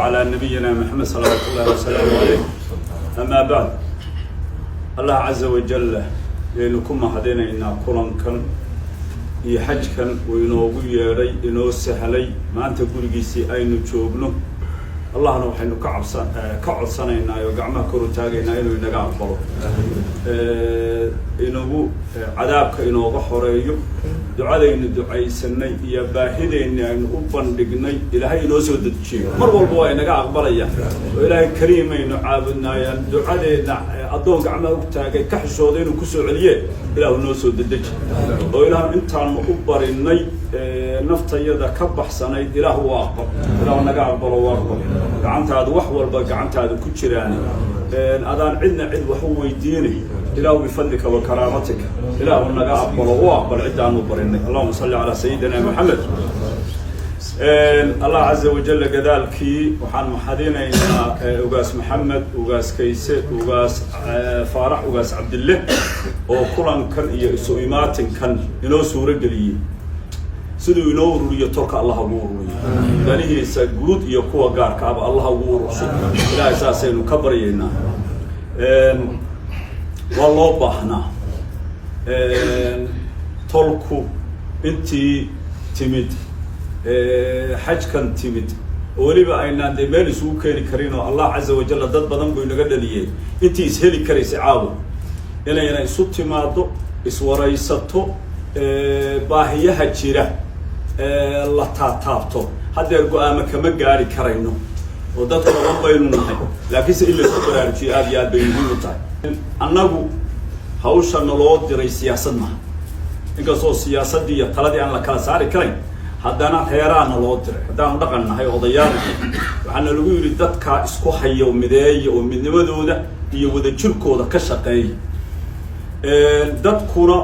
على نبينا محمد صلوات الله وسلامه عليه. أما بعد، Allah caza wajal yaynu ku mahadinaynaa kulankan iyo xajkan uu inoogu yeedhay, inoo sahlay, maanta gurigiisii aynu joogno. Allahna waxaynu ka cabsa ka codsanaynaa oo gacmaha kor u taagaynaa inuu inaga aqbalo, inagu cadaabka inooga horeeyo. Ducadaynu ducaysanay iyo baahidayni aynu u bandhignay Ilaahay inoo soo dejiyo. Mar walba waa inaga aqbalaya oo Ilaahay kariimaynu caabudnaayaan. Ducadeedna addoon gacmaha u taagay ka xishooday inuu kusoo celiye. Ilaahu noo soo dedeji oo Ilaahu intaanu u barinay naftayada ka baxsanayd, Ilaahu waa aqbal. Ilaahu naga aqbalo, waa aqbal. Gacantaadu wax walba gacantaada ku jiraan, adaan cidna cid wax u weydiinay. Ilaahu bifadlika wa karaamatika, Ilaahu naga aqbalo, u aqbal ciddaanu barinay. Allahuma salli calaa sayidina Maxamed. Allah caza wajalla gadaalkii waxaan mahadinaynaa Ugaas Maxamed, Ugaas Kayse, Ugaas Faarax, Ugaas Cabdille oo kulankan iyo isu imaatinkan inoo suuro geliyey. Siduu inoo ururiyo tolka Allah ugu ururiyo, danihiisa guud iyo kuwa gaarka aba Allah ugu ururso. Ilaahay saasaynu ka baryaynaa. Waa loo baahnaa tolku intii timid xajkan timid, oo weliba aynaan dee meel isugu keeni karin, oo Allah caza wajalla dad badan buu inaga dhaliyey. Intii isheli karaysay caawo inayna isu timaado, iswaraysato, baahiyaha jira la taataabto. Haddeer go-aamo kama gaari karayno oo dad kooban baynu nahay, laakiinse in laisku baraarujiyo aad iyo aad bay muhiim u tahay. Annagu hawsha naloo diray siyaasad maha, inkastoo siyaasaddii iyo taladii aan la kala saari karayn, haddana reeraa naloo diray. Haddaanu dhaqan nahay, odayaal, waxaana lagu yidhi dadkaa isku hayo, mideeya oo midnimadooda iyo wadajirkooda ka shaqeeya. Dadkuna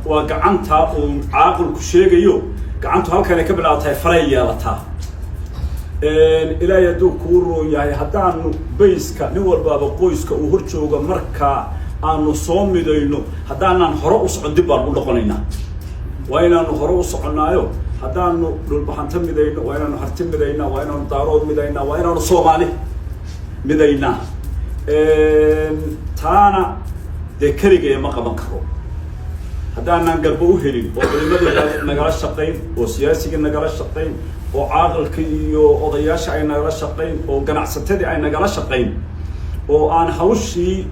waa gacantaa uu caaqilku sheegayo. Gacantu halkanay ka bilaabatay, faray yeelataa. Ilaahay hadduu kuu roon yahay, haddaanu bayska nin walbaaba qoyska uu hor jooga markaa aanu soo midayno, haddaanaan hore u socon dib baan u noqonaynaa. Waa inaanu hore u soconnaayo. Haddaanu Dhulbaxanto midayno, waa inaanu Harti midaynaa, waa inaanu Daarood midaynaa, waa inaanu Soomaali midaynaa. Taana dee keligaya ma qaban karo haddaanaan garbo u helin oo culimadii nagala shaqayn, oo siyaasigii nagala shaqayn, oo caaqilka iyo odayaasha ay nagala shaqayn, oo ganacsatadii ay nagala shaqayn, oo aan hawshii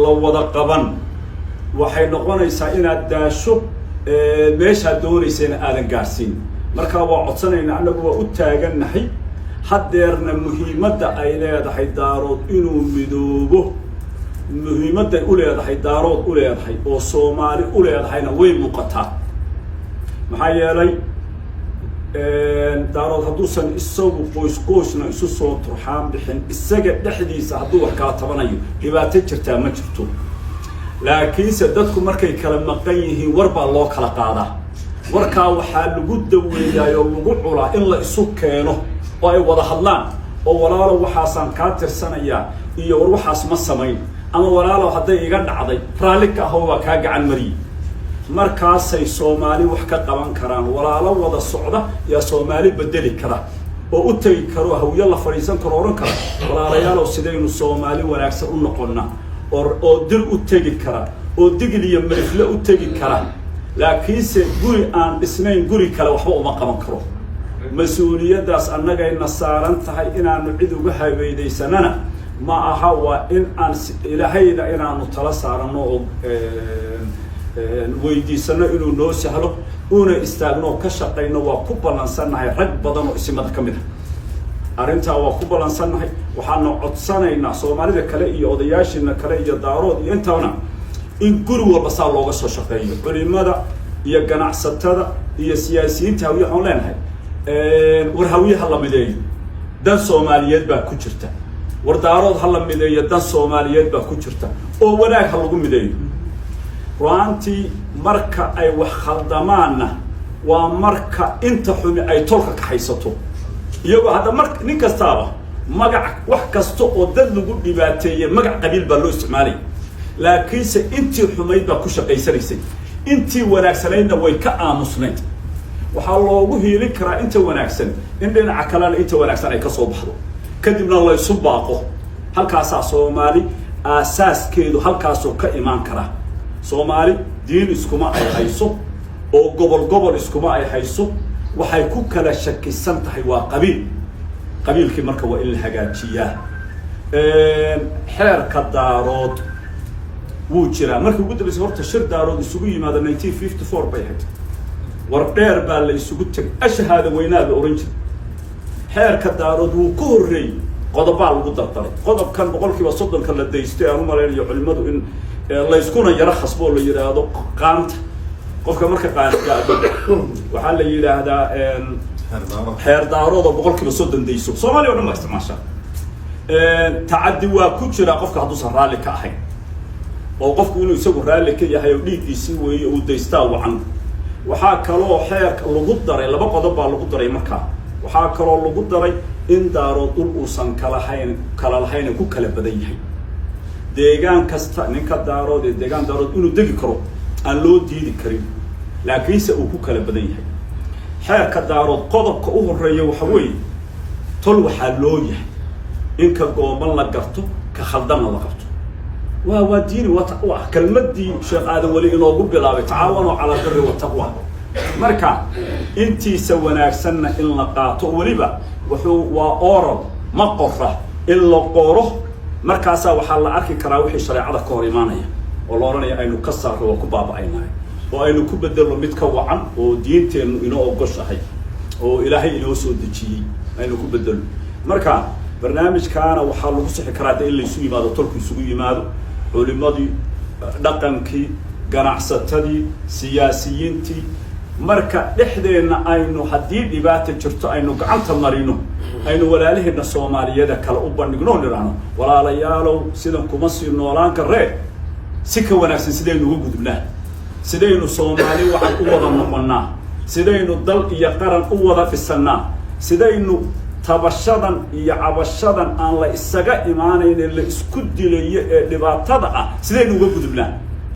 la wada qaban. Waxay noqonaysaa inaad daasho, meeshaad doonaysayna aadan gaadhsiin. Marka waa codsanaynaa, annagu waa u taagannahay. Haddeerna muhiimadda ay leedahay Daarood inuu midoobo, muhiimadday u leedahay Daarood u leedahay oo Soomaali u leedahayna way muuqataa. Maxaa yeelay, Daarood hadduusan isagu qoys qoysna isu soo turxaan bixin, isaga dhexdiisa hadduu wax kala tabanayo, dhibaato jirtaa ma jirto. Laakiinse dadku markay kala maqan yihiin, war baa loo kala qaadaa. Warkaa waxaa lagu daweeyaay oo lagu culaa in la isu keeno oo ay wada hadlaan, oo "Walaalow, waxaasaan kaa tirsanayaa" iyo "War, waxaas ma samayn" ama "Walaalow, hadday iga dhacday raalli ka aho, waa kaa gacan mariyey." Markaasay Soomaali wax ka qaban karaan. Walaalo wada socda yaa Soomaali bedeli kara oo u tegi karo Hawyo, la fadhiisan karo, odhan kara: "Walaalayaalow, sidaynu Soomaali wanaagsan u noqonnaa?" Oo Dir u tegi kara oo Digil iyo Mirifle u tegi kara. Laakiinse guri aan dhisnayn guri kale waxba uma qaban karo. Mas-uuliyaddaas annagayna saaran tahay. Inaanu cid uga habeydaysanana ma aha. Waa in aan Ilaahayna inaanu tala saarano oo weydiisano inuu noo sahlo, una istaagno oo ka shaqayno. Waa ku ballansannahay, rag badan oo isimada ka mid ah arrintaa waa ku ballansannahay. Waxaanu codsanaynaa Soomaalida kale iyo odayaashiina kale iyo Daarood iyo intaana in guri walba saa looga soo shaqeeyo. Culimada iyo ganacsatada iyo siyaasiyiinta Hawiye waxaan leenahay: war, Hawiye ha la mideeyo, dan Soomaaliyeed baa ku jirta. War, Daarood ha la mideeyo, dan Soomaaliyeed baa ku jirta, oo wanaag ha lagu mideeyo. Ru'aantii marka ay wax khaldamaanna waa marka inta xumi ay tolka kaxaysato, iyagoo hadda mar nin kastaaba magac, wax kasta oo dad lagu dhibaateeyey magac qabiil baa loo isticmaalaya. Laakiinse intii xumayd baa ku shaqaysanaysay, intii wanaagsanaydna way ka aamusnayd. Waxaa loogu hiilin karaa inta wanaagsan in dhinaca kalena inta wanaagsan ay ka soo baxdo. Kadibna la isu baaqo. Halkaasaa Soomaali aasaaskeedu halkaasoo ka imaan karaa. Soomaali diin iskuma ay hayso oo gobol gobol iskuma ay hayso. Waxay ku kala shakisan tahay waa qabiil. Qabiilkii marka waa in la hagaajiyaa. Xeerka Daarood wuu jiraa. Markii ugu dambeysay horta shir Daarood isugu yimaado 1954 bay ahayd. War dheer baa la isugu tegay, ashahaada weynaa la ohan jiray. Xeerka Daarood wuu ka horreeyey, qodobaa lagu dardaray. Qodobkan 30%-ka la daystay, aan u malaynayo culimadu in layskuna yaro khasbo oo la yidhaahdo qaanta. Qofka marka qaangaadho waxaa la yidhaahdaa xeer Daarood oo 30% dayso. Soomaaliya o dhan baa isticmaashaa. Tacaddi waa ku jiraa qofka hadduusan raalli ka ahayn, oo qofku inuu isagu raalli ka yahay oo dhiiggiisii weeye uu daystaa wacan. Waxaa kaloo xeerka lagu daray, laba qodob baa lagu daray markaa. Waxaa kaloo lagu daray in Daarood dhul uusan kalahayn kala lahayn, ku kala badan yahay. Deegaan kasta ninka Daarood ee deegaan Daarood inuu degi karo aan loo diidi karin, laakiinse uu ku kala badan yahay. Xeerka Daarood qodobka u horeeya waxa weeye: tol waxaa loo yahay in ka gooban la garto, ka khaldanna la qabto. Waa diini, waa kelmadii Sheekh Aadan Weli inoogu bilaabay: "Tacaawanuu cala albiri wataqwa." Marka intiisa wanaagsanna in la qaato. Weliba wuxuu waa oral, ma qora. In la qoro, markaasaa waxaa la arki karaa wixii shareecada ka hor imaanaya oo la odhanaya aynu ka saarro, waa ku baaba-aynahay, oo aynu ku bedelno mid ka wacan oo diinteennu inoo ogoshahay oo Ilaahay inoo soo dejiyey aynu ku bedelno. Marka barnaamijkaana waxaa lagu sixi karaa de in laysu yimaado, tolku isugu yimaado, culimadii dhaqankii, ganacsatadii, siyaasiyiintii. Marka dhexdeenna aynu haddii dhibaata jirto aynu gacanta marino, aynu walaalaheenna Soomaaliyada kale u bandhigno, nidhaahno: "Walaalayaalow, sidan kuma sii noolaan karree, si ka wanaagsan sidaynu uga gudubnaa? Sidaynu Soomaali waxaan u wada noqonnaa? Sidaynu dal iyo qaran u wada dhisannaa? Sidaynu tabashadan iyo cabashadan aan la isaga imaanayn ee la isku dilayo ee dhibaatada ah sidaynu uga gudubnaa?"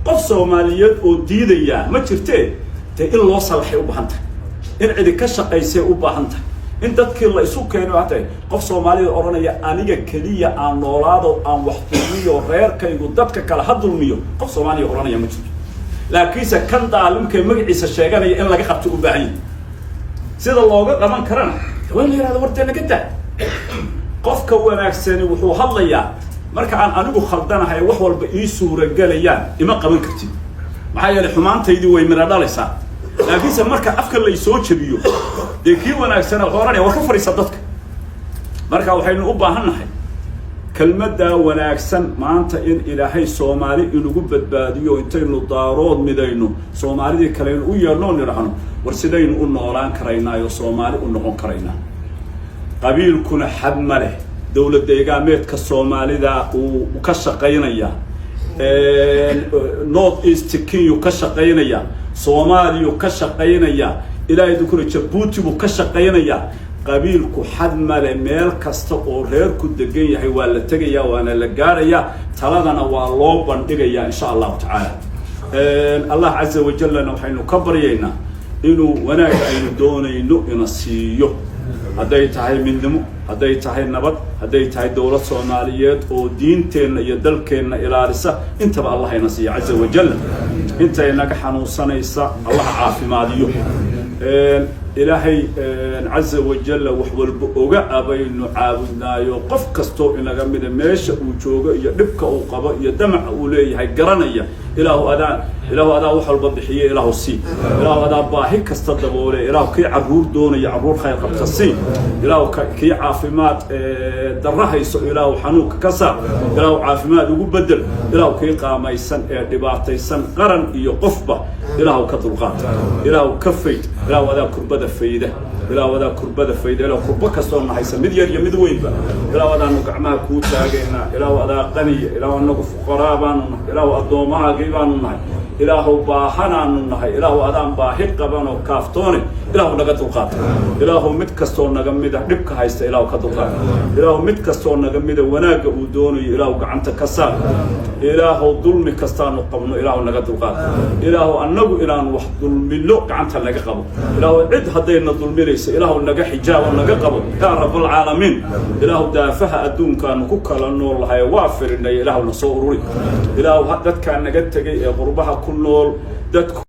Qof Soomaaliyeed oo diidayaa ma jirtee. Dee in loo salaxay u baahan tahay, in cidi ka shaqaysay u baahan tahay, in dadkii la isu keenay baahan tahay. Qof Soomaalida odhanaya "Aniga keliya aan noolaado, aan wax dulmiyo, reerkaygu dadka kale ha dulmiyo," qof Soomaaliya odhanaya ma jirto. Laakiinse kan daalimkee magaciisa sheeganaya in laga qabto u baahan yahay. Sida looga qaban karana waa in la yihahdo: "War dee naga daa." Qofka wanaagsani wuxuu hadlayaa marka aan anigu khaldanahay, wax walba ii suuragelayaan, ima qaban kartid, maxaa yeelay xumaantaydii way mina dhalaysaa. Laakiinse marka afka laysoo jabiyo, dee kii wanaagsana wuxuu ohanaya: "War ka fadhiisa dadka." Marka waxaynu u baahan nahay kelmaddaa wanaagsan maanta in Ilaahay Soomaali inugu badbaadiyo. Intaynu Daarood midayno, Soomaalidii kaleynu u yeedhnoo nidhaahno: "War sidaynu u noolaan karaynaa oo Soomaali u noqon karaynaa?" Qabiilkuna xad ma leh. Dowlad deegaameedka Soomaalida uu ka shaqaynayaa, North East Kenya ka shaqaynaya, Soomaaliyu ka shaqaynaya, Ilaahay dukuna Jabuuti buu ka shaqaynayaa. Qabiilku xad male. Meel kasta oo reerku degan yahay waa la tegayaa, waana la gaarayaa, taladana waa loo bandhigayaa, insha Allahu tacaala. Allah caza wajalna waxaynu ka baryaynaa inuu wanaag aynu doonayno ina siiyo, hadday tahay midnimo, hadday tahay nabad, hadday tahay dowlad Soomaaliyeed oo diinteenna iyo dalkeenna ilaalisa. Intaba Allah ina siiya caza wajal. Intay naga xanuunsanaysa Allah caafimaadiyo. Ilaahay caza wajalla wax walba oga abaynu caabudnaayo. Qof kastoo inaga mida meesha uu joogo iyo dhibka uu qabo iyo damaca uu leeyahay garanaya. Ilaahu adaa, Ilaahu adaa wax walba bixiye, Ilaahu sii. Ilaahu adaa baahi kasta daboole. Ilaahu kii caruur doonaya caruur khayr qabta sii. Ilaahu kii caafimaad darro hayso, Ilaahu xanuunka ka saar, Ilaahu caafimaad ugu bedel. Ilaahu kii qaamaysan ee dhibaataysan, qaran iyo qofba, Ilaahu ka dulqaad, Ilaahu ka fayd. Ilaahu adaa kurbada fayda, Ilaahu adaa kurbada fayda. Ilaahu kurbo kastoo nahaysa, mid yar iyo mid weynba, Ilaahu adaanu gacmaha kuu taagaynaa. Ilaahu adaa qaniya. Ilaahu anagu fuqaraa baanu nahay. Ilaahu addoomahaagii baanu nahay. Ilaahu baahanaanu nahay. Ilaahu adaan baahi qabanoo kaaftoone. Ilaahu naga dulqaad. Ilaahu mid kastoo naga mida dhibka haysta Ilaahu ka dulqaad. Ilaahu mid kastoo naga mida wanaagga uu doonayo Ilaahu gacanta ka saar. Ilaahu dulmi kastaanu qabno Ilaahu naga dulqaad. Ilaahu annagu inaanu wax dulmino gacanta naga qabo. Ilaahu cid haddayna dulminaysa Ilaahu naga xijaabo, naga qabo, yaa Rabbalcaalamiin. Ilaahu daafaha adduunkaanu ku kala nool lahay waa firinay, Ilaahu na soo ururi. Ilaahu dadkaa naga tegay ee qurbaha ku nool dadku